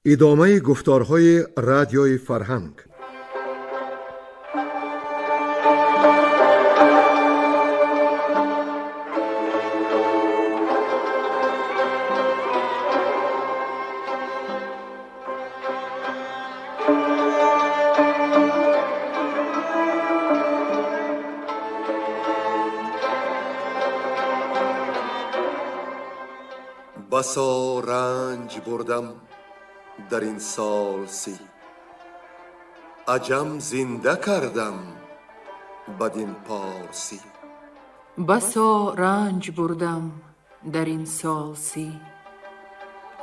Идомаи гуфторҳои Радиои Фарҳанг. Басо ранҷ бурдам дар ин сол 30, аҷам зинда кардам бадин порсӣ. Басо ранҷ бурдам дар ин сол 30,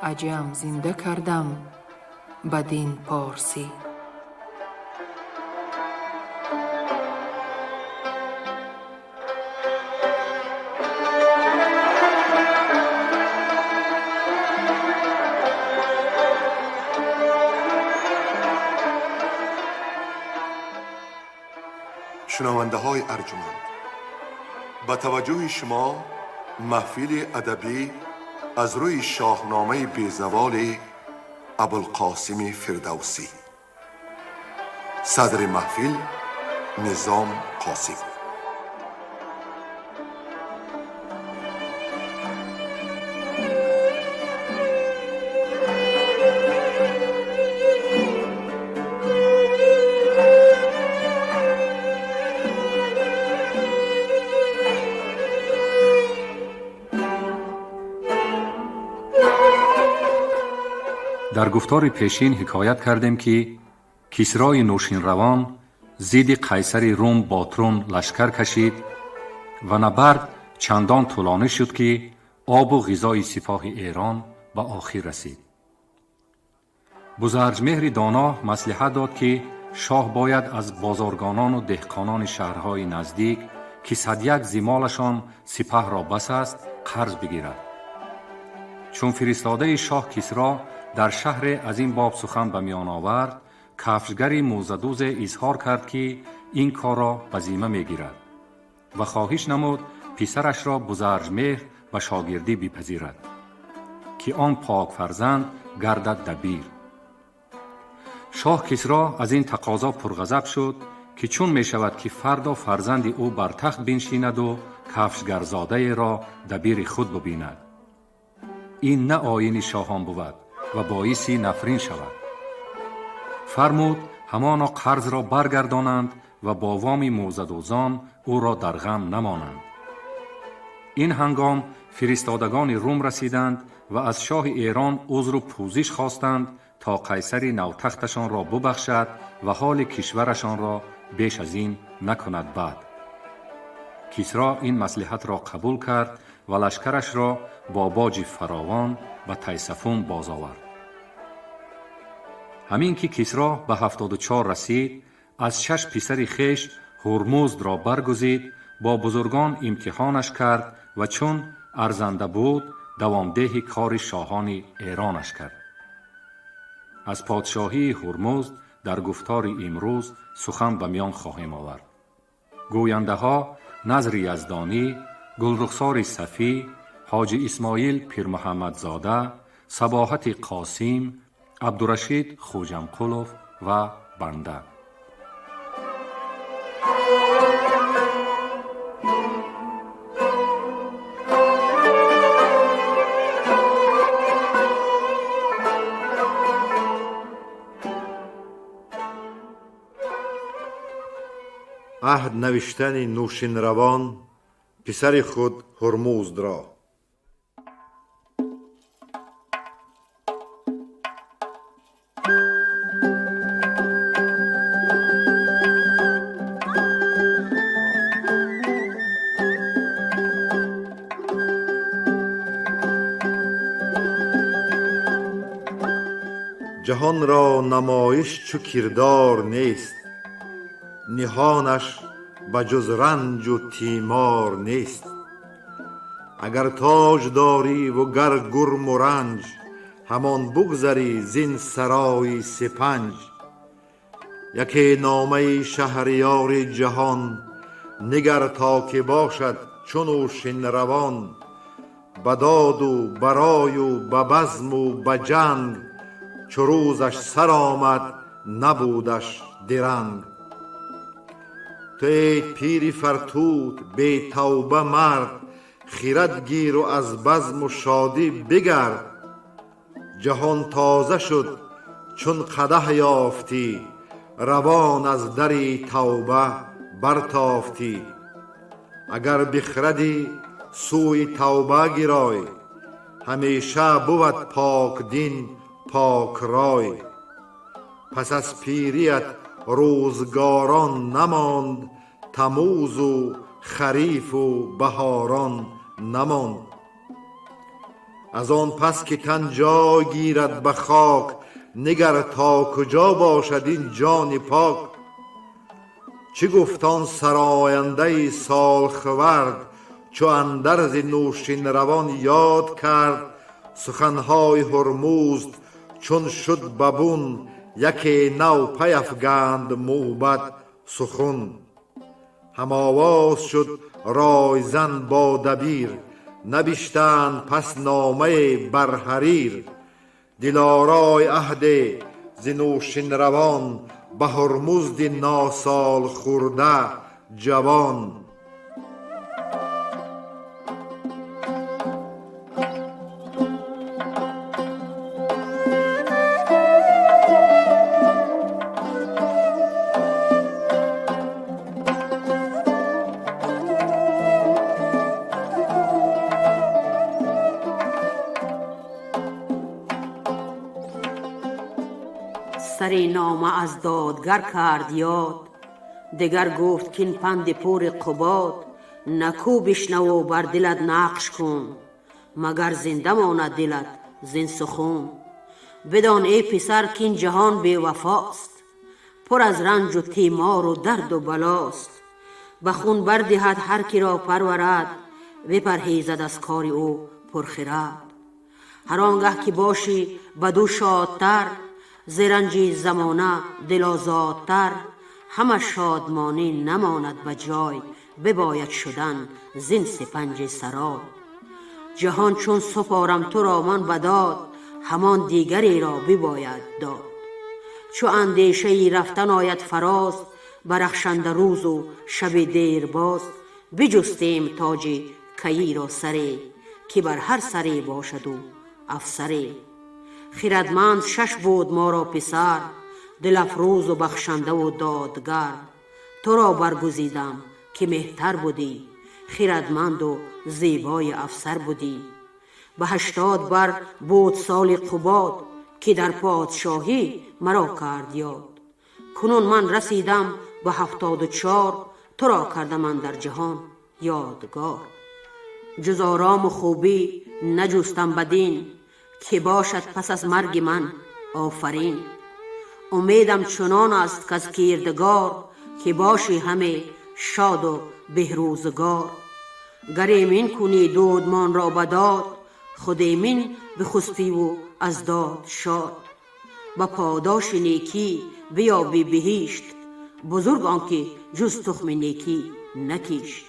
аҷам зинда кардам бадин порсӣ. Шунавандаҳои арҷуманд, ба таваҷҷӯҳи шумо маҳфили адабӣ аз рӯи шоҳномаи безаволи Абулқосими Фирдавсӣ. Садри маҳфил Низом Қосим. Дар гуфтори пешин ҳикоят кардем, ки Кисрои Нӯшинравон зидди қайсари Рум Ботрун лашкар кашид ва набард чандон тӯлонӣ шуд, ки обу ғизои сипоҳи Эрон ба охир расид. Бузарҷмеҳри доно маслиҳат дод, ки шоҳ бояд аз бозоргонону деҳқонони шаҳрҳои наздик, ки садяк зимолашон сипаҳро бас аст, қарз бигирад. Чун фиристодаи шоҳ Кисро дар шаҳре аз ин боб сухан ба миён овард, кафшгари мӯзадӯзе изҳор кард, ки ин корро ба зимма мегирад ва хоҳиш намуд писарашро Бузарҷмеҳр ба шогирдӣ бипазирад, ки он покфарзанд гардад дабир. Шоҳ Кисро аз ин тақозо пурғазаб шуд, ки чун мешавад, ки фардо фарзанди ӯ бар тахт биншинаду кафшгарзодаеро дабири худ бибинад. Ин на оини шоҳон бувад ва боиси нафрин шавад. Фармуд ҳамоно қарзро баргардонанд ва бо воми мӯзадӯзон ӯро дар ғам намонанд. Ин ҳангом фиристодагони Рум расиданд ва аз шоҳи Эрон узру пӯзиш хостанд, то қайсари навтахташонро бубахшад ва ҳоли кишварашонро беш аз ин накунад бад. Кисро ин маслиҳатро қабул кард ва лашкарашро бо боҷи фаровон ба Тайсафун бозовард. Ҳамин ки Кисро ба 74 расид, аз шаш писари хеш Ҳурмуздро баргузид, бо бузургон имтиҳонаш кард ва чун арзанда буд, давомдеҳи кори шоҳони эронаш кард. Аз подшоҳии Ҳурмузд дар гуфтори имрӯз сухан ба миён хоҳем овард. Гӯяндаҳо Назри Яздонӣ, Гулрухсори Сафӣ, Ҳоҷи Исмоил Пирмуҳаммадзода, Сабоҳати Қосим, Абдурашид Хӯҷамқулов ва банда. Аҳд навиштани Нӯшинравон писари худ Ҳурмуздро. Ҷаҳонро намоиш чу кирдор нест, ниҳонаш ба ҷуз ранҷу тимор нест. Агар тоҷ дориву гар гурму ранҷ, ҳамон бугзарӣ зин сарои сепанҷ. Яке номаи шаҳриёри ҷаҳон, нигар то ки бошад чуну шинравон. Ба доду барою ба базму ба ҷанг Чу рӯзаш сар омад, набудаш диранг. Ту эй пири фартут, бетавба мард, хирад гиру аз базму шодӣ бигард. Ҷаҳон тоза шуд, чун қадаҳ ёфтӣ, равон аз дари тавба бартофтӣ. Агар бихрадӣ, сӯи тавба гирой, ҳамеша бувад покдин, покрой. Пас аз пирият рӯзгорон намонд, тамӯзу харифу баҳорон намонд. Аз он пас ки тан ҷой гирад ба хок, нигар то куҷо бошад ин ҷони пок. Чӣ гуфт он сарояндаи солхӯрд, чу андарзи нӯшинравон ёд кард? Суханҳои Ҳурмузд чун шуд ба бун, яке нав пайафганд мӯбад сухун. Ҳамовоз шуд ройзан бо дабир, навиштанд пас номае бар ҳарир. Дилорой аҳде зи нӯшинравон ба Ҳурмузди носолхӯрда ҷавон. Сари нома аз додгар кард ёд, дигар гуфт кин панди пури Қубод наку бишнаву бар дилат нақш кун, магар зинда монад дилат зин сухун. Бидон, эй писар, кин ҷаҳон бевафост, пур аз ранҷу тимору дарду балост. Ба хун бардиҳад ҳар киро парварад, бипарҳезад аз кори ӯ пурхирад. Ҳар он гаҳ ки бошӣ баду шодтар, зи ранҷи замона дилозодтар. Ҳама шодмонӣ намонад ба ҷой, бибояд шудан зин сипанҷи сарой. Ҷаҳон чун супорам туро ман ба дод, ҳамон дигареро бибояд дод. Чу андешаи рафтан ояд фароз, ба рахшанда рӯзу шаби дербоз, биҷустем тоҷи каиро саре, ки бар ҳар саре бошаду афсаре. Хирадманд шаш буд моро писар, дилафрӯзу бахшандаву додгар. Туро баргузидам, ки меҳтар будӣ, хирадманду зебои афсар будӣ. Ба 80 бар буд соли Қубод, ки дар подшоҳӣ маро кард ёд. Кунун ман расидам ба 74, туро кардам андар ҷаҳон ёдгор. Ҷуз орому хубӣ наҷустам бадин, ки бошад пас аз марги ман офарин. Умедам чунон аст, каз кирдгор, ки бошӣ ҳаме шоду беҳрӯзгор. Гар эмин кунӣ дудмонро ба дод, худ эмин бихуспиву аз дод шод. Ба подоши некӣ биёбӣ биҳишт, бузург он ки ҷуз тухми некӣ накишт.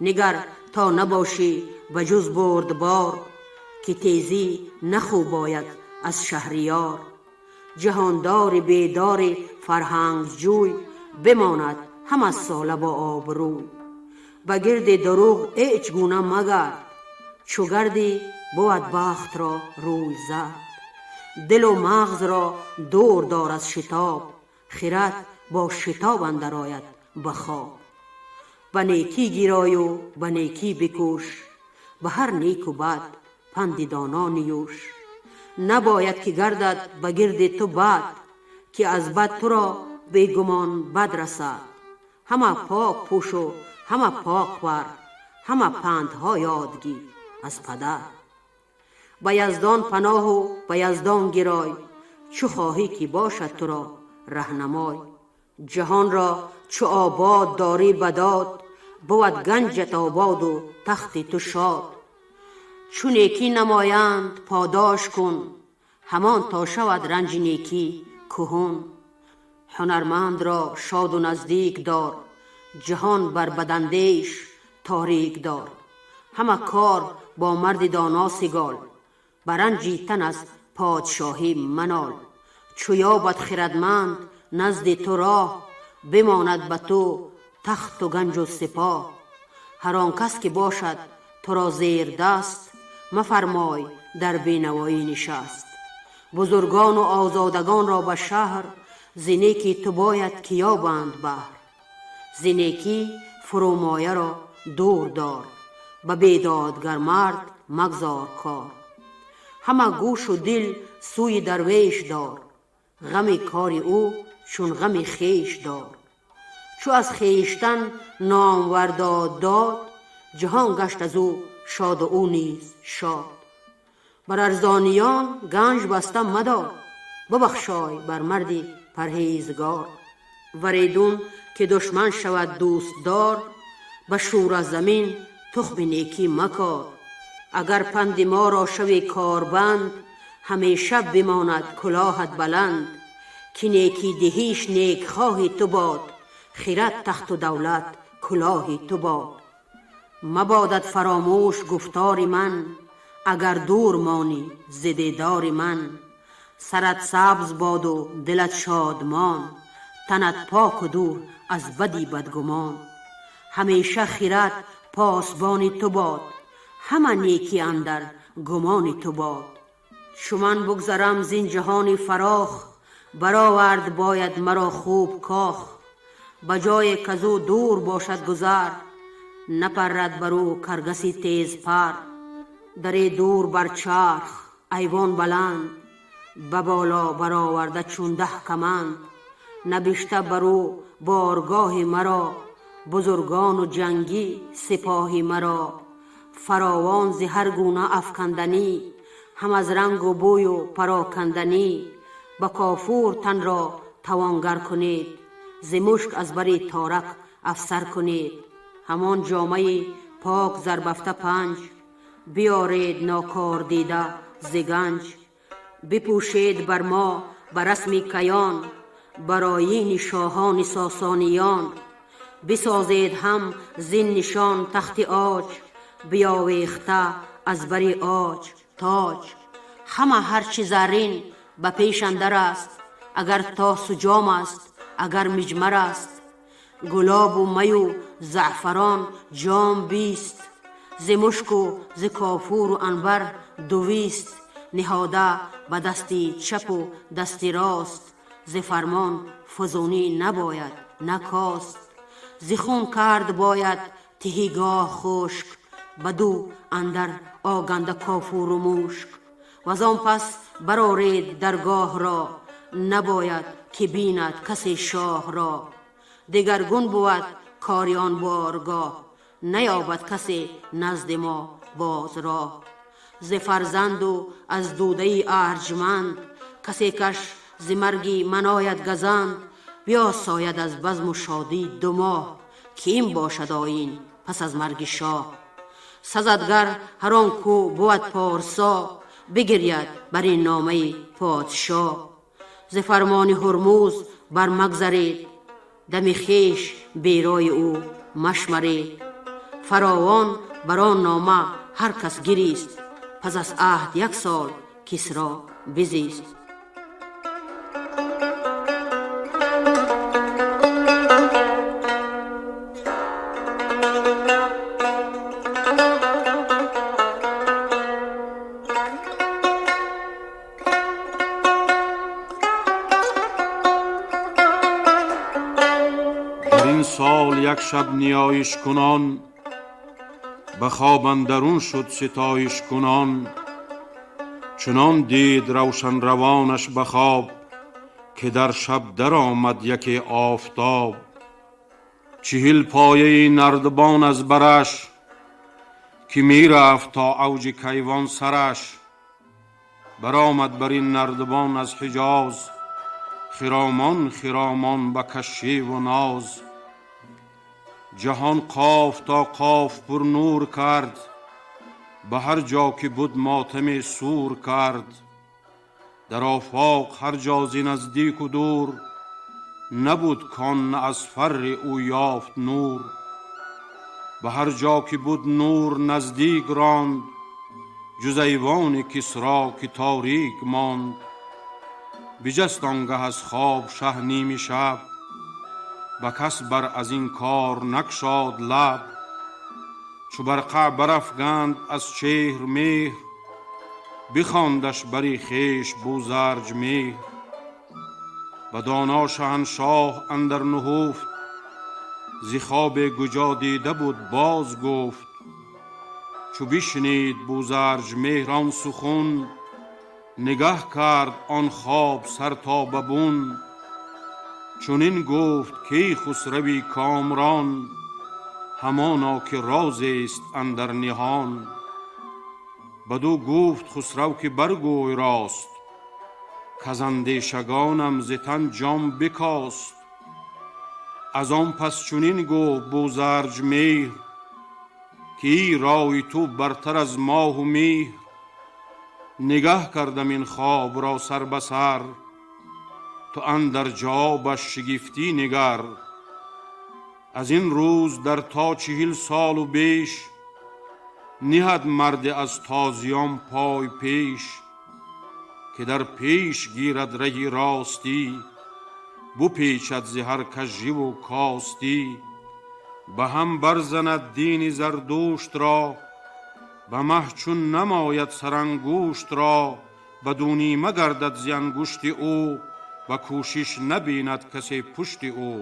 Нигар то набошӣ ба ҷуз бурдбор, ки тезӣ нахуб ояд аз шаҳриёр. Ҷаҳондори бедори фарҳангҷӯй бимонад ҳама сола бо обрӯй. Ба гирди дурӯғ ҳеҷ гуна магард, чу гардӣ бувад бахтро рӯй зард. Дилу мағзро дур дор аз шитоб, хирад бо шитоб андар ояд ба хоб. Ба некӣ гирою ба некӣ бикӯш, ба ҳар неку бад панди доно ниюш. Набояд ки гардад ба гирди ту бад, ки аз бад туро бегумон бад расад. Ҳама пок пӯшу ҳама пок бар, ҳама пандҳо ёд гир аз падар. Ба Яздон паноҳу ба Яздон гирой, чу хоҳӣ ки бошад туро раҳнамой. Ҷаҳонро чу обод дорӣ ба дод, бувад ганҷат ободу тахти ту шод. Чу некӣ намоянд подош кун, ҳамон то шавад ранҷи некӣ куҳун. Ҳунармандро шоду наздик дор, ҷаҳон бар бадандеш торик дор. Ҳама кор бо марди доно сигол, ба ранҷи тан аз подшоҳӣ манол. Чу ёбад хирадманд назди ту роҳ, бимонад ба ту тахту ганҷу сипоҳ. Ҳар он кас ки бошад туро зердаст, мафармой дар бенавоӣ нишаст. Бузургону озодагонро ба шаҳр, зи неки ту бояд ки ёбанд баҳр. Зи некӣ фурӯмояро дур дор, ба бедодгар мард магзор кор. Ҳама гӯшу дил сӯи дарвеш дор, ғами кори ӯ чун ғами хеш дор. Чу аз хештан номвар дод дод, ҷаҳон гашт аз ӯ шоду ӯ низ шод. Бар арзониён ганҷ баста мадор, бибахшой бар марди парҳезгор. Варедун ки душман шавад дӯстдор, ба шӯра замин тухми некӣ макор. Агар панди моро шави корбанд, ҳамеша бимонад кулоҳат баланд. Ки некӣ диҳиш некхоҳи ту бод, хирад тахту давлат кулоҳи ту бод. Мабодат фаромӯш гуфтори ман, агар дур монӣ зи дидори ман. Сарат сабз боду дилат шодмон, танат поку дур аз бади бадгумон. Ҳамеша хирад посбони ту бод, ҳама некӣ андар гумони ту бод. Чу ман бугзарам зин ҷаҳони фарох, баровард бояд маро хуб кох. Ба ҷое казу дур бошад гузар, напаррад бар ӯ каргаси тезпар. Даре дур бар чарх айвон баланд, ба боло бароварда чун 10 каманд. Набишта бар ӯ боргоҳи маро, бузургону ҷангӣ сипоҳи маро. Фаровон зи ҳар гуна афканданӣ, ҳам аз рангу бӯю пароканданӣ. Ба кофур танро тавонгар кунед, зи мушк аз бари торак афсар кунед. Ҳамон ҷомаи пок зарбафта панҷ, биёред нокор дида зи ганҷ. Бипӯшед бар мо ба расми каён, бар оини шоҳони сосониён. Бисозед ҳам зин нишон тахти оҷ, биёвехта аз бари оҷ тоҷ. Ҳама ҳарчи заррин ба пеш андар аст, агар тосу ҷом аст, агар миҷмар аст. Гулобу маю заъфарон ҷом 20, зи мушку зи кофуру анбар 200. Ниҳода ба дасти чапу дасти рост, зи фармон фузунӣ набояд накост. Зи хун кард бояд тиҳигоҳ хушк, ба ду андар оганда кофуру мушк. Ваз он пас бароред даргоҳро, набояд ки бинад касе шоҳро. Дигаргун бувад кори он боргоҳ, наёбад касе назди мо боз роҳ. Зи фарзанду аз дудаи арҷманд, касе каш зи марги ман ояд газанд. Биёсояд аз базму шодӣ 2 моҳ, ки ин бошад оин пас аз марги шоҳ. Сазадгар ҳар он ку бувад порсо, бигиряд бар ин номаи подшоҳ. Зи фармони Ҳурмуз бар магзаред, дами хеш берои ӯ машмаред. Фаровон бар он нома ҳар кас гирист, пас аз аҳд 1 сол Кисро бизист. Дар ин сол як шаб ниёиш кунон, ба хоб андарун шуд ситоиш кунон. Чунон дид равшан равонаш ба хоб, ки дар шаб даромад яке офтоб. 40 пояи нардбон аз бараш, ки мерафт то авҷи кайвон сараш. Баромад бар ин нардбон аз Ҳиҷоз, хиромон хиромон ба кашшиву ноз. Ҷаҳон қоф то қоф пур нур кард, ба ҳар ҷо ки буд мотаме сур кард. Дар офоқ ҳар ҷо зи наздику дур, набуд кон на аз фарри ӯ ёфт нур. Ба ҳар ҷо ки буд нур наздик ронд, ҷуз айвони Кисро ки торик монд. Биҷаст он гаҳ аз хоб шаҳ ними шаб, ба кас бар аз ин кор накшод лаб. Чу барқаъ барафганд аз чеҳр меҳр, бихондаш бари хеш Бузарҷмеҳр. Ба доно шаҳаншоҳ андар нуҳуфт, зи хобе гуҷо дида буд боз гуфт. Чу бишнид Бузарҷмеҳр он сухун, нигаҳ кард он хоб сар то ба бун. Чунин гуфт кай хусрави комрон, ҳамоно ки розест андар ниҳон. Бадӯ гуфт хусрав ки баргӯй рост, каз андешагонам зи тан ҷон бикост. Аз он пас чунин гуфт Бузарҷмеҳр, ки эй рой ту бартар аз моҳу меҳр. Нигаҳ кардам ин хоб ро сар ба сар, ту андар ҷавобаш шигифтӣ нигар. Аз ин рӯз дар то 40 солу беш, ниҳад марде аз тозиён пой пеш. Ки дар пеш гирад раҳи ростӣ, бупечад зи ҳар кажживу костӣ. Ба ҳам барзанад дини Зардушт ро, ба маҳ чун намояд сарангушт ро. Баду нима гардад зи ангушти ӯ, ба кӯшиш набинад касе пушти ӯ.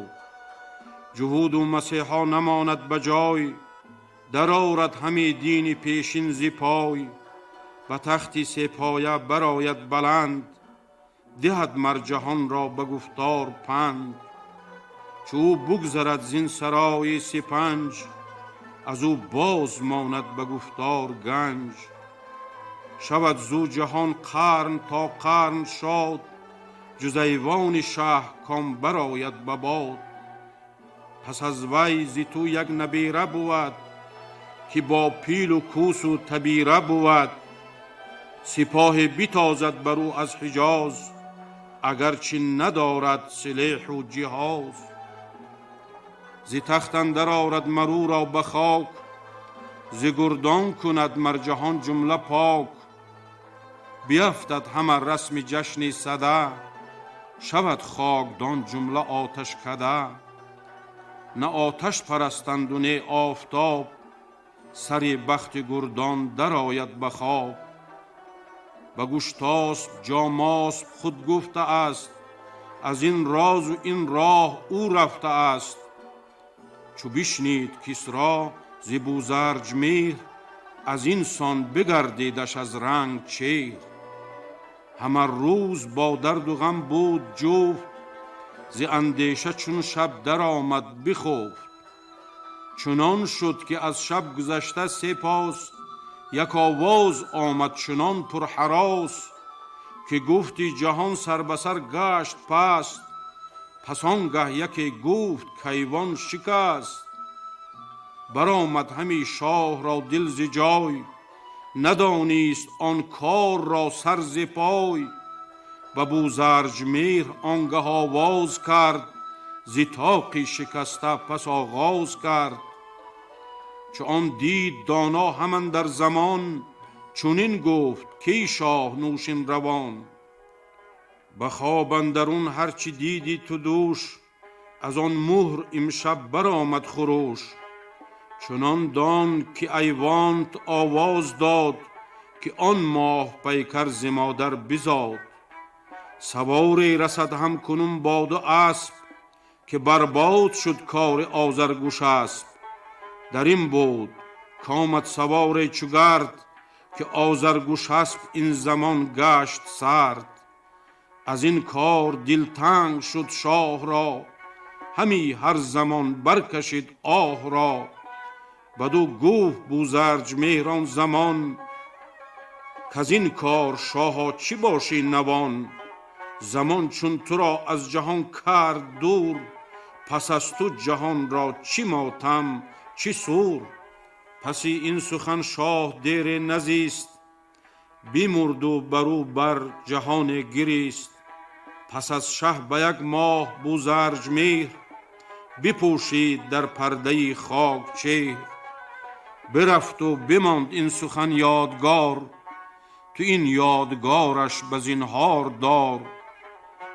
Ҷуҳуду масеҳо намонад ба ҷой, дарорад ҳами дини пешин зи пой. Ба тахти сепоя барояд баланд, диҳад мар ҷаҳонро ба гуфтор панд. Чу ӯ бугзарад зин сарои сипанҷ, аз ӯ боз монад ба гуфтор ганҷ. Шавад зу ҷаҳон қарн то қарн шод, ҷуз айвони шаҳ ком барояд ба бод. Пас аз вай зи ту як набера бувад, ки бо пилу кӯсу табира бувад. Сипоҳе битозад бар ӯ аз Ҳиҷоз, агарчи надорад силеҳу ҷиҳоз. Зи тахт андар орад мар ӯро ба хок, зи гурдон кунад мар ҷаҳон ҷумла пок. Биафтад ҳама расми ҷашни сада, шавад хокдон ҷумла оташкада. На оташ парастанду не офтоб, сари бахти гурдон дарояд ба хоб. Ба Гуштосп Ҷомосп худ гуфта аст, аз ин розу ин роҳ ӯ рафта аст. Чу бишнид Кисро зи Бузарҷмеҳр, аз ин сон бигардидаш аз ранг чеҳр. Ҳама рӯз бо дарду ғам буд ҷуфт, зи андеша чун шаб даромад бихуфт. Чунон шуд ки аз шаб гузашта се пос, як овоз омад чунон пурҳарос, ки гуфти ҷаҳон сар ба сар гашт паст. Пас он гаҳ яке гуфт кайвон шикаст. Баромад ҳами шоҳро дил зи ҷой, надонист он кор ро сар зи пой. Ба Бузарҷмеҳр он гаҳ овоз кард, зи тоқи шикаста пас оғоз кард. Чу он дид доно ҳаман дар замон, чунин гуфт кай шоҳ нӯшин равон. Ба хоб андарун ҳарчи дидӣ ту дӯш, аз он мӯҳр имшаб баромад хурӯш. Чунон дон ки айвонт овоз дод, ки он моҳ пайкар зи модар бизод. Саворе расад ҳам кунун боду асп, ки барбод шуд кори Озаргушасп. Дар ин буд комад саворе чу гард, ки Озаргушасп ин замон гашт сард. Аз ин кор дилтанг шуд шоҳро, ҳами ҳар замон баркашид оҳро. Бадӯ гуфт Бузарҷмеҳр он замон, каз ин кор шоҳо чӣ бошӣ навон. Замон чун туро аз ҷаҳон кард дур, пас аз ту ҷаҳонро чӣ мотам чӣ сур. Паси ин сухан шоҳ дере назист, бимурду бар ӯ бар ҷаҳоне гирист. Пас аз шаҳ ба як моҳ Бузарҷмеҳр бипӯшид дар пардаи хок чеҳр. Бирафту бимонд ин сухан ёдгор, ту ин ёдгораш ба зинҳор дор.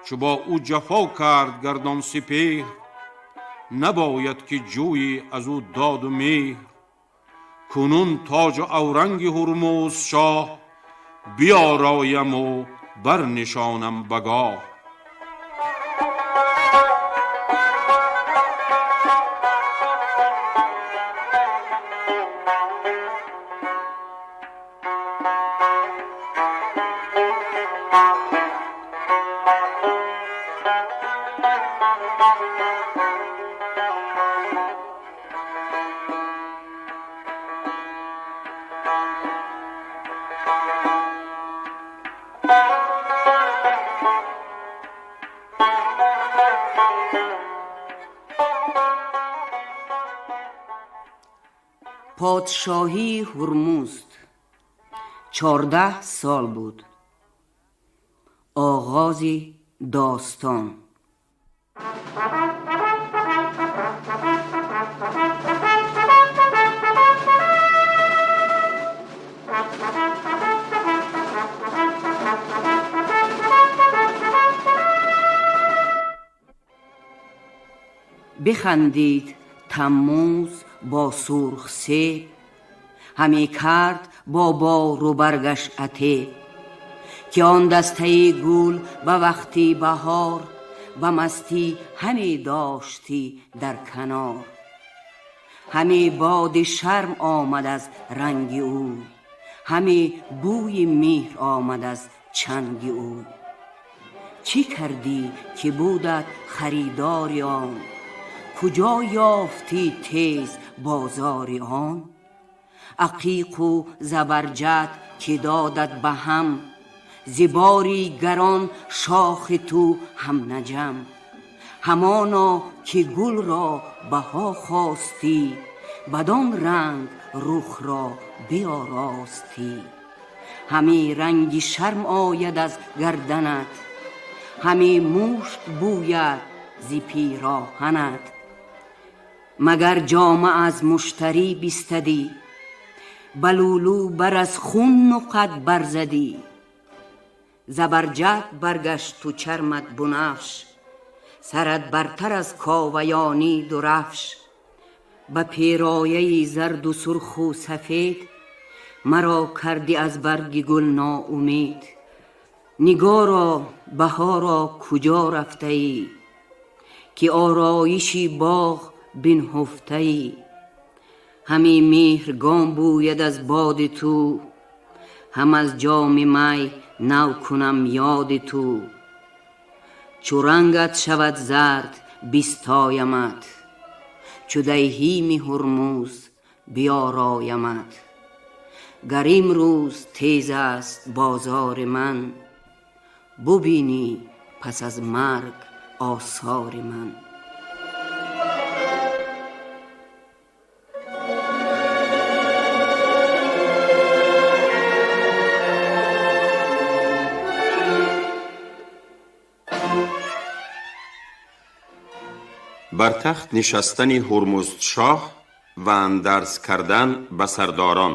Чу бо ӯ ҷафо кард гардон сипеҳр, набояд ки ҷӯйӣ аз ӯ доду меҳр. Кунун тоҷу авранги Ҳурмуз шоҳ биёроям у барнишонам ба гоҳ. Подшоҳии Ҳурмузд 14 сол буд. Оғози достон. Бихандид Таммуз бо сурх себ, ҳаме кард бо бору баргаш атеб, ки он дастаи гул ба вақти баҳор ба мастӣ ҳаме доштӣ дар канор. Ҳаме боди шарм омад аз ранги ӯ, ҳаме бӯи меҳр омад аз чанги ӯ. Чӣ кардӣ ки будат харидори он? Куҷо ёфтӣ тез бозори он? Ақиқу забарҷад ки додат ба ҳам, зибори гарон шохи ту ҳам наҷам. Ҳамоно ки гулро баҳо хостӣ, бадон ранг рухро биёростӣ. Ҳаме ранги шарм ояд аз гарданат, ҳаме мушк бӯяд зи пироҳанат. Магар ҷома аз муштарӣ бистадӣ, ба лӯлӯ бар аз хун нуқат барзадӣ. Забарҷад баргашту чармат бунафш, сарат бартар аз коваёнӣ дурафш. Ба пирояи зарду сурху сафед маро кардӣ аз барги гул ноумед. Нигоро, баҳоро куҷо рафтаӣ, ки ороиши боғ бинҳуфтаӣ? Ҳаме меҳргон бӯяд аз боди ту, ҳам аз ҷоми май нав кунам ёди ту. Чу рангат шавад зард бистоямат, чу дайҳими Ҳурмуз биёроямат. Гар имрӯз тез аст бозори ман, бубинӣ пас аз марг осори ман. Бар тахт нишастани Ҳурмуздшоҳ ва андарз кардан ба сардорон.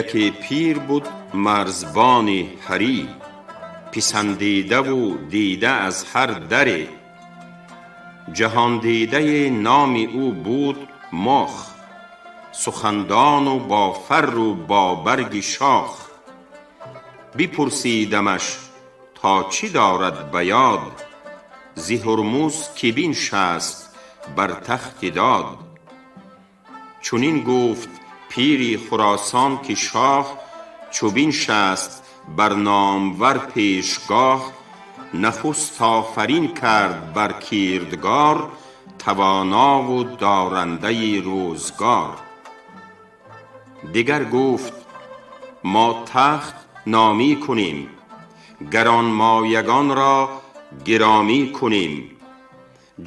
Яке пир буд марзбони ҳарӣ, писандидаву дида аз ҳар даре. Ҷаҳондидае номи ӯ буд Мох, сухандону бо фарру бо барги шох. Бипурсидамаш то чӣ дорад ба ёд, зи Ҳурмуз ки биншаст бар тахти дод. Чунин гуфт пири Хуросон ки шоҳ чу биншаст бар номвар пешгоҳ, нахуст офарин кард бар кирдгор, тавонову дорандаи рӯзгор. Дигар гуфт мо тахт номӣ кунем, гаронмоягонро гиромӣ кунем.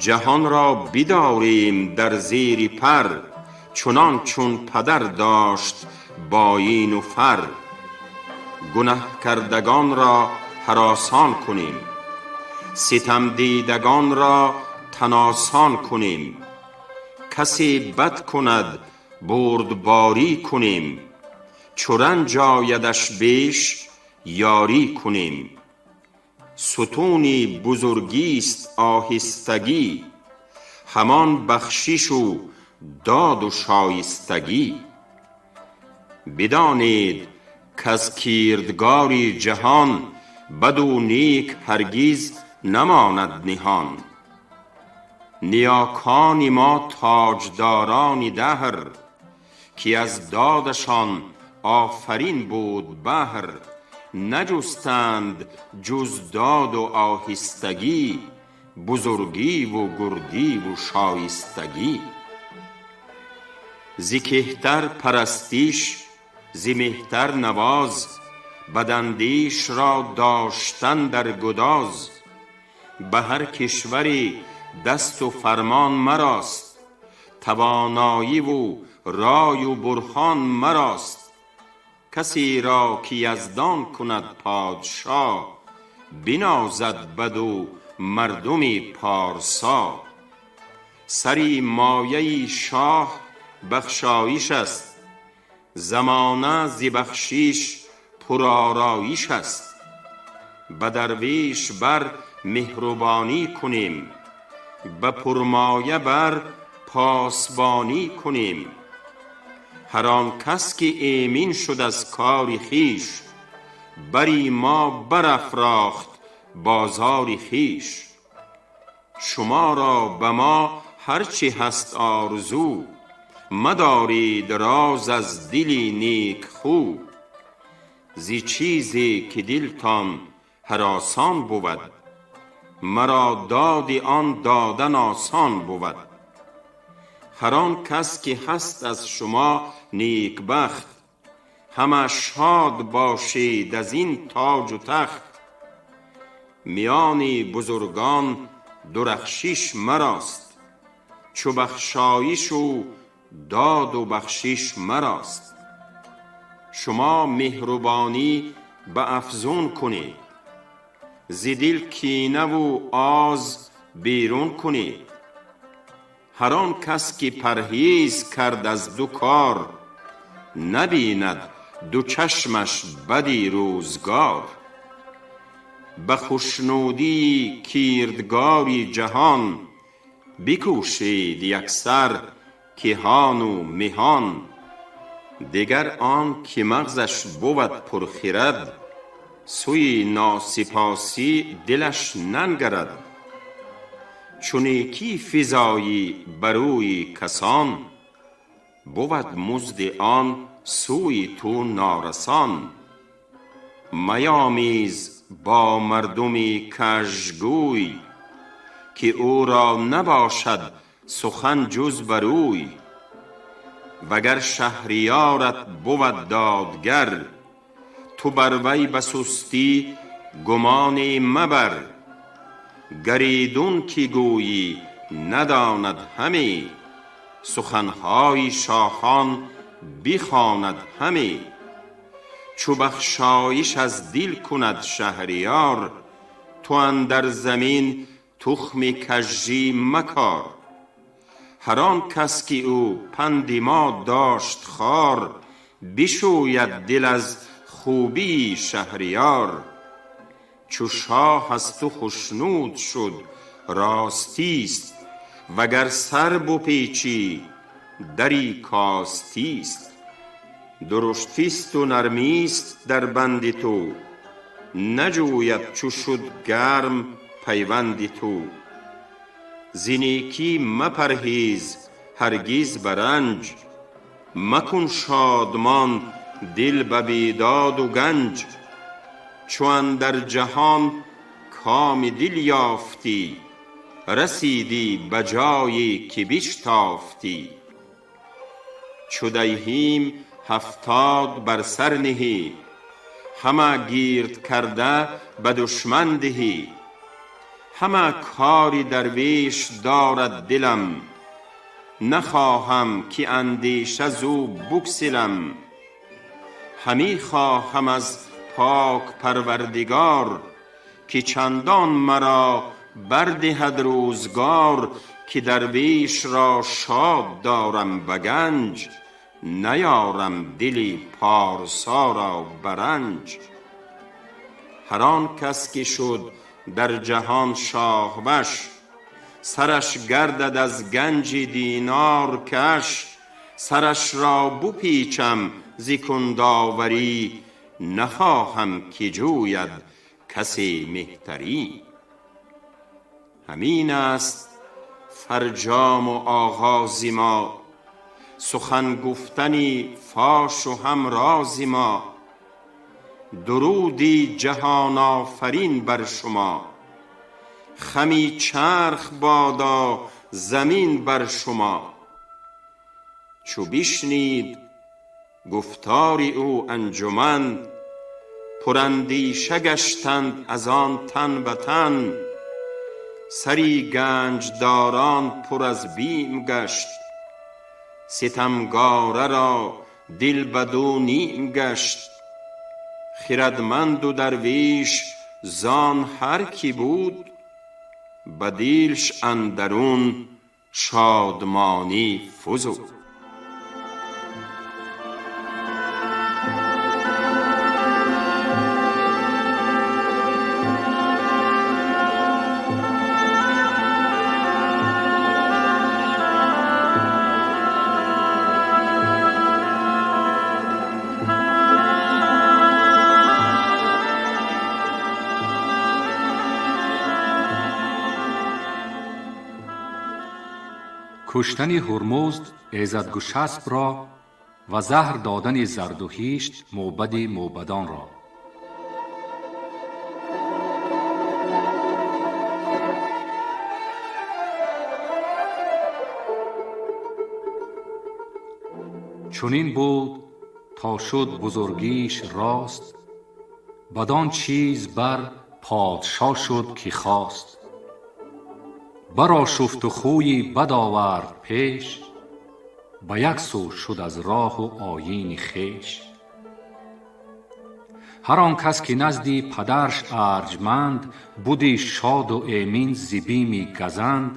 ҷаҳон ро бидорем дар зери пар, чунон чун падар дошт боин у фар. Гунه کردگان را هراسان کنیم، ستم دیدگان را تن آسان کنیم. کسی بد کند بردباری کنیم، چو رنج آیدش بیش یاری کنیم. ستونی بزرگی است آهستگی، همان بخشش و داد و شایستگی. بدانید کز کردگار جهان، بد و نیک هرگز نماند نهان. نیاکان ما تاجداران دهر، که از دادشان آفرین بود بهر. نجستند جز داد و آهستگی، بزرگی و گردی و شایستگی. ز کهتر پرستش، ز مهتر نواز، بداندیش را داشتن در گداز. به هر کشوری دست و فرمان مراست، توانایی و رای و برهان مراست. کسی را که یزدان کند پادشا، بنازد بدو مردم پارسا. سری مایه شاه بخشایش است، زمانه ز بخشش پرآرایش است. به درویش بر مهربانی کنیم، به پرمایه بر پاسبانی کنیم. هر آن کس که ایمن شد از کار خویش، بری ما برافراخت بازار خویش. شما را به ما هر چه هست آرزو، مدارید راز از دل نیک خو. ز چیزی که دلتان هراسان بود، مرا داد آن دادن آسان بود. هر آن کس که هست از شما نیک بخت، همه شاد باشید از این تاج و تخت. میان بزرگان درخشش مراست، چو بخشایش و داد و بخشش مراست. شما مهربانی به افزون کنید، ز دل کینه و آز بیرون کنید. هر آن کس که پرهیز کرد از دو کار، نبیند دو چشمش بدی روزگار. به خشنودی کردگار جهان، بکوشید یکسر کیهان و مهان. دگر آن که مغزش بود پرخرد، سوی ناسپاسی دلش ننگرد. چو نیکی فزایی بروی کسان، بود مزد آن سوی تو نارسان. میامیز با مردم کژگوی، که او را نباشد سخن جز بروی. وگر شهریارت بود دادگر، تو بر وی به سستی گمان مبر. گر ایدون که گویی نداند همی، سخنهای شاهان بخواند همی. چو بخشایش از دل کند شهریار، تو اندر زمین تخم کژی مکار. هر آن کس که او پند ما داشت خوار، بشوید دل از خوبی شهریار. چو شاه از تو خشنود شد راستی است، وگر سر بپیچی دری کاستی است. درشتی است و نرمی است در بند تو، نجوید چو شد گرم پیوند تو. ز نیکی مپرهیز هرگز به رنج، مکن شادمان دل به بیداد و گنج. چو اندر جهان کام دل یافتی، رسیدی به جایی که بشتافتی. چو دیهیم 70 بر سر نهی، همه گرد کرده به دشمن دهی. همه کاری درویش دارد دلم، نخواهم که اندیشه زو بگسلم. همی خواهم از پاک پروردگار، که چندان مرا بردهد روزگار. که درویش را شاد دارم به گنج، نیارم دل پارسا را به رنج. هر آن کس که شد در جهان شاه وش، سرش گردد از گنج دینار کش. سرش را بپیچم ز کنداوری، نخواهم که جوید کسی مهتری. همین است فرجام و آغاز ما، سخن گفتنی فاش و هم راز ما. درودی جهان آفرین بر شما، خمی چرخ بادا زمین بر شما. چو بشنید گفتار او انجمن، پراندیشه گشتند از آن تن به تن. سری گنج داران پر از بیم گشت، ستمگاره را دل بدو نیم گشت. خردمند و درویش زان هر کی بود، به دلش اندرون شادمانی فزود. Куштани Ҳурмузд Эзадгушаспро ва заҳр додани Зардуҳишт мӯбади мӯбадонро. Чунин буд то шуд бузургиш рост, бадон чиз бар подшо шуд ки хост. Барошуфту хӯи бад овард пеш, ба як сӯ шуд аз роҳу оини хеш. Ҳар он кас ки назди падарш арҷманд буди, шоду эмин зи бими газанд,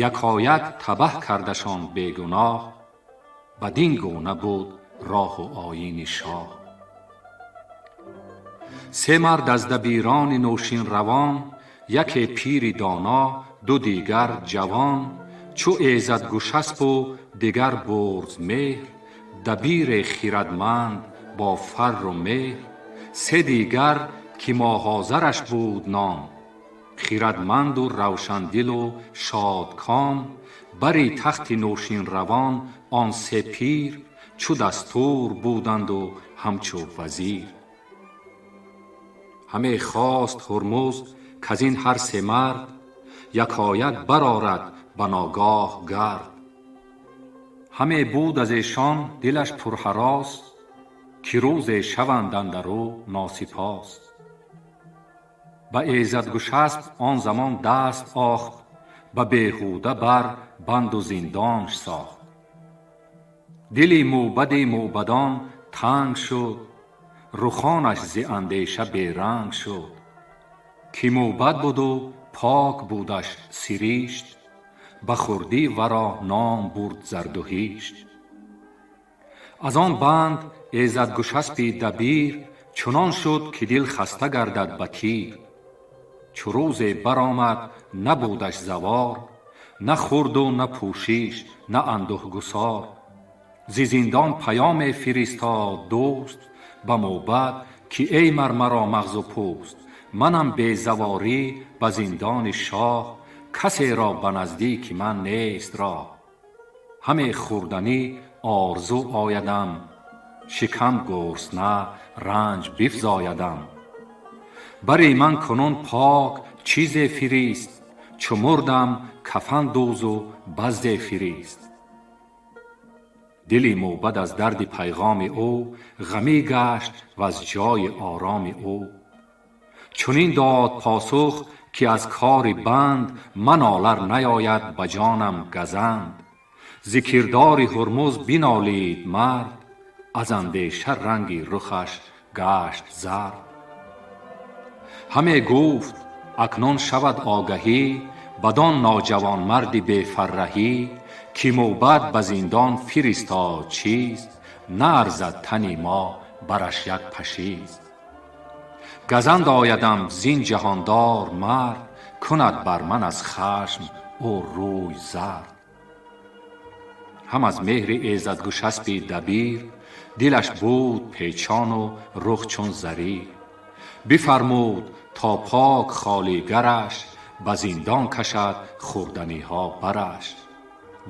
якояк табаҳ кардашон бегуноҳ, бадин гуна буд роҳу оини шоҳ. Се мард аз дабирони нӯшинравон, яке пири доно, ду дигар ҷавон, чу Эзадгушаспу дигар Бурзмеҳр, дабире хирадманд бо фарру меҳр, се дигар ки Моҳозараш буд ном, хирадманду равшандилу шодком, бари тахти нӯшинравон он се пир чу дастур буданду ҳамчу вазир. Ҳаме хост Ҳурмуз каз ин ҳар се мард якояк барорад ба ногоҳ гард. Ҳаме буд аз эшон дилаш пурҳарос, ки рӯзе шаванд андар ӯ носипос. Ба Эзадгушасп он замон даст охт, ба беҳуда бар банду зиндонш сохт. Дили мӯбади мӯбадон танг шуд, рухонаш зи андеша беранг шуд. Ки мӯбад буду пок будаш сиришт, ба хурдӣ варо ном бурд Зардуҳишт. Аз он банд Эзадгушаспи дабир чунон шуд, ки дил хаста гардад ба тир. Чу рӯзе баромад, набудаш завор, на хурду на пӯшиш, на андӯҳгусор. Зи зиндон паёме фиристод дӯст ба мӯбад, ки эй мар маро мағзу пӯст, манам безаворӣ ба зиндони шоҳ, касеро ба наздики ман нест роҳ. Ҳаме хӯрданӣ орзу оядам, шикам гурсна ранҷ бифзоядам. Бари ман кунун пок чизе фирист, чу мурдам кафан дӯзу баззе фирист. Дили мӯбад аз дарди пайғоми ӯ ғамӣ гашт ва аз ҷои ороми ӯ. Чунин дод посух, ки аз кори банд манолар наояд ба ҷонам газанд. Зи кирдори Ҳурмуз бинолид мард, аз андеша ранги рухаш гашт зард. Ҳаме гуфт: акнун шавад огаҳӣ бадон ноҷавонмарди бефарраҳӣ, ки мӯбад ба зиндон фиристод чиз, наарзад тани мо бараш як пашиз. Газанд оядам зин ҷаҳондор мард, кунад бар ман аз хашм ӯ рӯй зард. Ҳам аз меҳри Эзадгушаспи дабир, дилаш буд печону рух чун зарир. Бифармуд, то пок холигараш ба зиндон кашад хӯрданиҳо бараш.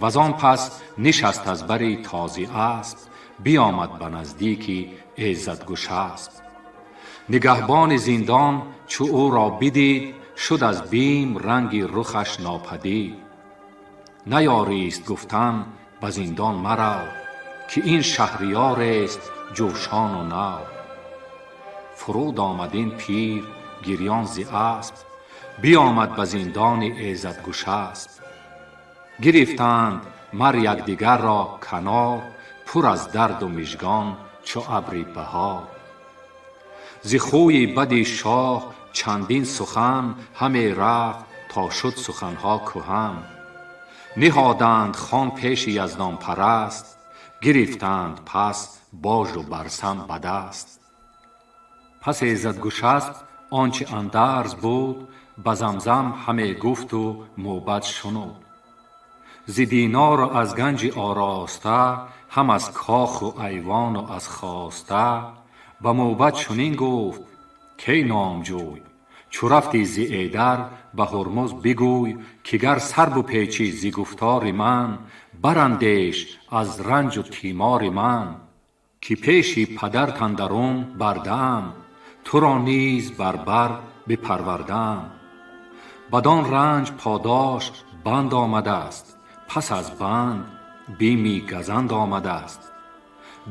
Вазон пас нишаст аз бари тозӣ асп, биёмад ба наздики Эзадгушасп. Нигаҳбони зиндон чу ӯро бидид, шуд аз бим ранги рухаш нопадид. Наёрист гуфтан: ба зиндон марав, ки ин шаҳриёрест ҷӯшону нав. Фуруд омад ин пир гирён зи асп, биёмад ба зиндони Эзадгушасп. Гирифтанд мар якдигарро канор, пур аз дарду мижгон чу абри баҳор. Зи хӯи бади шоҳ чандин сухан ҳаме рафт, то шуд суханҳо кӯҳан. Ниҳоданд хон пеши Яздонпараст, гирифтанд пас божу барсам ба даст. Пас Эзадгушасп он чи андарз буд, ба замзам ҳаме гуфту мӯбад шунуд. Зи динору аз ганҷи ороста, ҳам аз коху айвону аз хоста, ба мӯбад чунин гуфт: кей номҷӯй, чу рафтӣ зи Эйдар ба Ҳурмуз бигӯй, ки гар сар бупечӣ зи гуфтори ман, барандеш аз ранҷу тимори ман, ки пеши падарт андарун бардаам, туро низ бар бар бипарвардаам. Бадон ранҷ подош банд омадааст, пас аз банд бими газанд омадааст.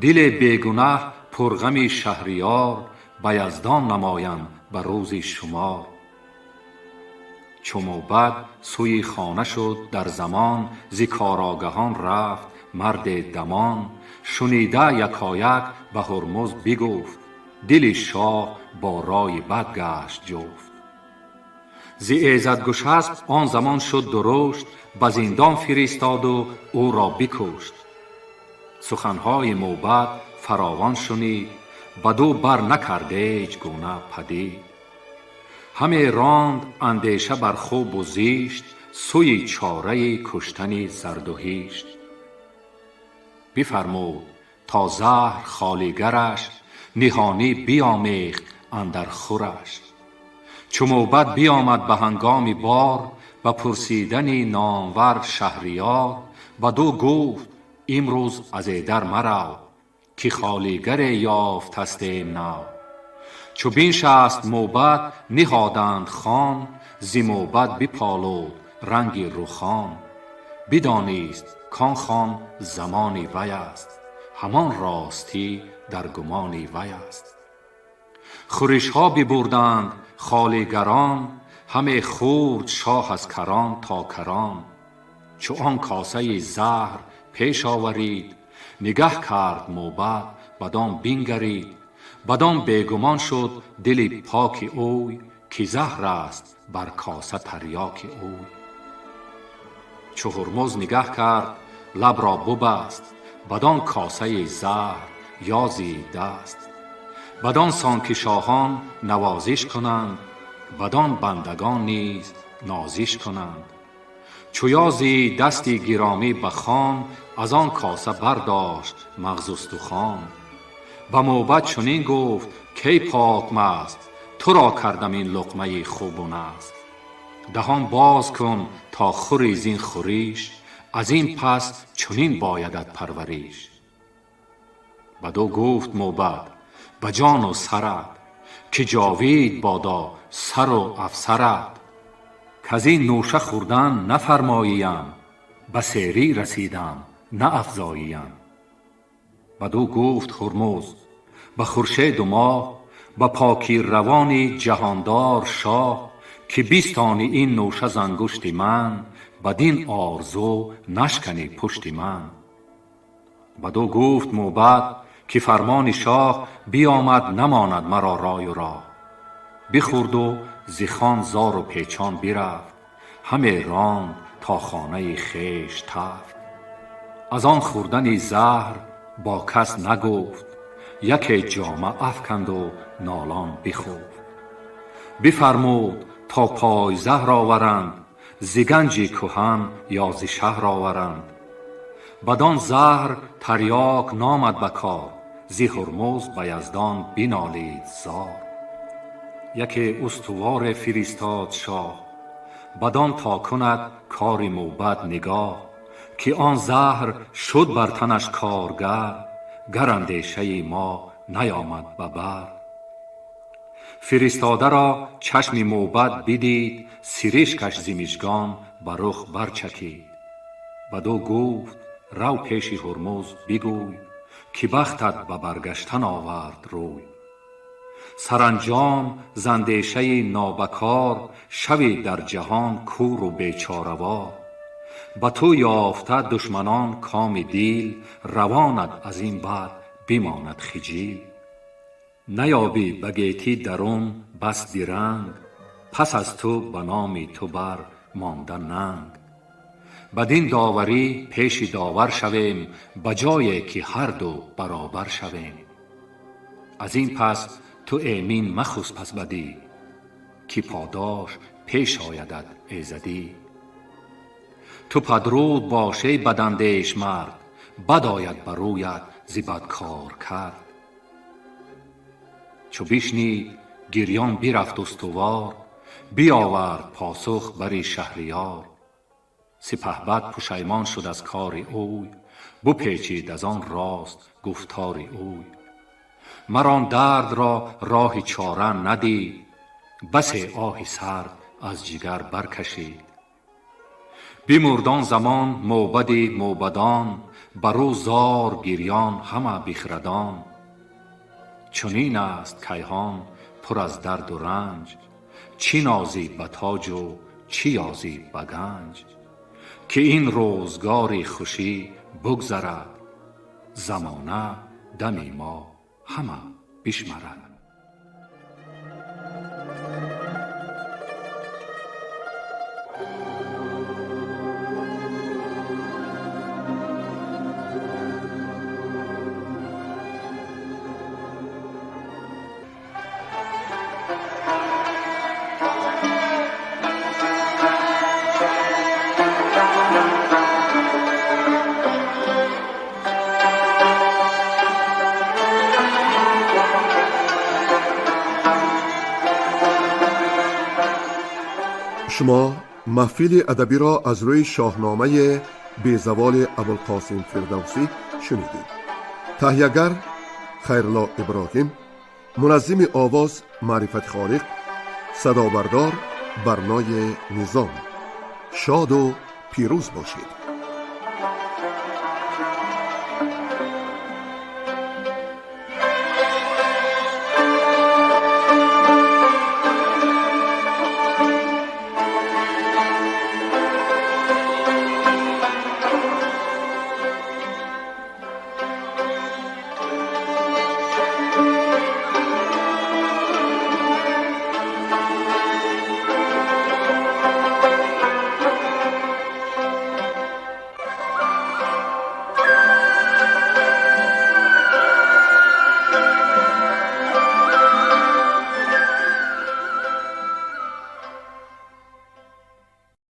Дили бегунаҳ пурғами шаҳриёр ба Яздон намоям ба рӯзи шумор. Чу мӯбад сӯи хона шуд дар замон, зи корогаҳон рафт марде дамон. Шунида якояк ба Ҳурмуз бигуфт, дили шоҳ бо рои бад гашт ҷуфт. Зи Эзадгушасп он замон шуд дурушт, ба зиндон фиристоду ӯро бикушт. Суханҳои мӯбад фаровон шунид, бадӯ бар накард ҳеҷ гуна падид. Ҳаме ронд андеша бар хубу зишт, сӯи чораи куштани Зардуҳишт. Бифармуд, то заҳр холигараш ниҳонӣ биомехт андар хураш. Чу мӯбад биёмад ба ҳангоми бор, ба пурсидани номвар шаҳриёр, бадӯ гуфт: имрӯз аз Эйдар марав, ки холигаре ёфтастем нав. Чу биншаст мӯбад, ниҳоданд хон, зи мӯбад биполуд ранги рухон. Бидонист, кон хон замони вай аст, ҳамон ростӣ дар гумони вай аст. Хӯришҳо бибурданд холигарон, ҳаме хӯрд шоҳ аз карон то карон. Чу он косаи заҳр пеш оварид, нигаҳ кард мӯбад, бадон бингарид. Бадон бегумон шуд дили поки ӯй, ки заҳр аст бар коса тарёки ӯй. Чу Ҳурмуз нигаҳ кард, лабро бубаст, бадон косаи заҳр ёзид даст. Бадон сон ки шоҳон навозиш кунанд, бадон бандагон низ нозиш кунанд. Чу ёзид дасти гиромӣ ба хон, аз он коса бардошт мағзу устухон. Ба мӯбад чунин гуфт: кей покмаст, туро кардам ин луқмаи хубу наст. Даҳон боз кун, то хӯрӣ зин хӯриш, аз ин пас чунин боядат парвариш. Бадӯ гуфт мӯбад: ба ҷону сарат, ки ҷовид бодо сару афсарат, каз ин нӯша хӯрдан нафармоиям, ба серӣ расидам, на афзоиям. Бадӯ гуфт Ҳурмуз: ба хуршеду моҳ, Ба покӣ равони ҷаҳондор шоҳ, ки бистони ин нӯша з ангушти ман, бадин орзу нашканӣ пушти ман. Бадӯ гуфт мӯбад, ки фармони шоҳ биомад, намонад маро рою роҳ. Бихӯрду зи хон зору печон бирафт, ҳаме ронд то хонаи хеш тафт. Аз он хӯрдани заҳр бо кас нагуфт, яке ҷома афканду нолон бихуфт. Бифармуд то пойзаҳр оваранд, зи ганҷи куҳан ё зи шаҳр оваранд. Бадон заҳр тарёк номад ба кор, зи Ҳурмуз ба Яздон бинолид зор. Яке устуворе фиристод шоҳ, бадон то кунад кори мӯбад нигоҳ, ки он заҳр шуд бар танаш коргар, гар андешаи мо наёмад ба бар. Фиристодаро чашми мӯбад бидид, сиришкаш зи мижгон ба рух барчакид. Бадӯ гуфт: рав пеши Ҳурмуз бигӯй, ки бахтат ба баргаштан овард рӯй. Саранҷом з андешаи нобакор шавӣ дар ҷаҳон кӯру бечоравор. Ба ту ёфта душманон коми дил, равонат аз ин бад бимонад хиҷил. Наёбӣ ба гетӣ дарун бас диранг, пас аз ту ба номи ту бар монда нанг. Бадин доварӣ пеши довар шавем, ба ҷое ки ҳарду баробар шавем. Аз ин пас ту эмин махусп аз бадӣ, ки подош пеш оядат эзадӣ. Ту падруд бош, эй бадандеш мард, бад ояд ба рӯят зи бадкор кард. Чу бишнид, гирён бирафт устувор, биёвард посух бари шаҳриёр. Сипаҳбад пушаймон шуд аз кори ӯй, бупечид аз он рост гуфтори ӯй. Мар он дардро роҳи чора надид, басе оҳи сард аз ҷигар баркашид. Бимурд он замон мӯбади мӯбадон, бар ӯ зор гирён ҳама бихрадон. Чунин аст кайҳон пур аз дарду ранҷ, чӣ нозӣ ба тоҷу чӣ ёзӣ ба ганҷ, ки ин рӯзгори хушӣ бугзарад, замона дами мо ҳама бишмарад. Шумо маҳфили адабиро аз рӯи шоҳномаи безаволи Абулқосим Фирдавсӣ шунидед. Таҳиягар Хайрулло Иброҳим, муназзими овоз Маърифати Холиқ, садобардор Барнои Низом. Шоду пирӯз бошед.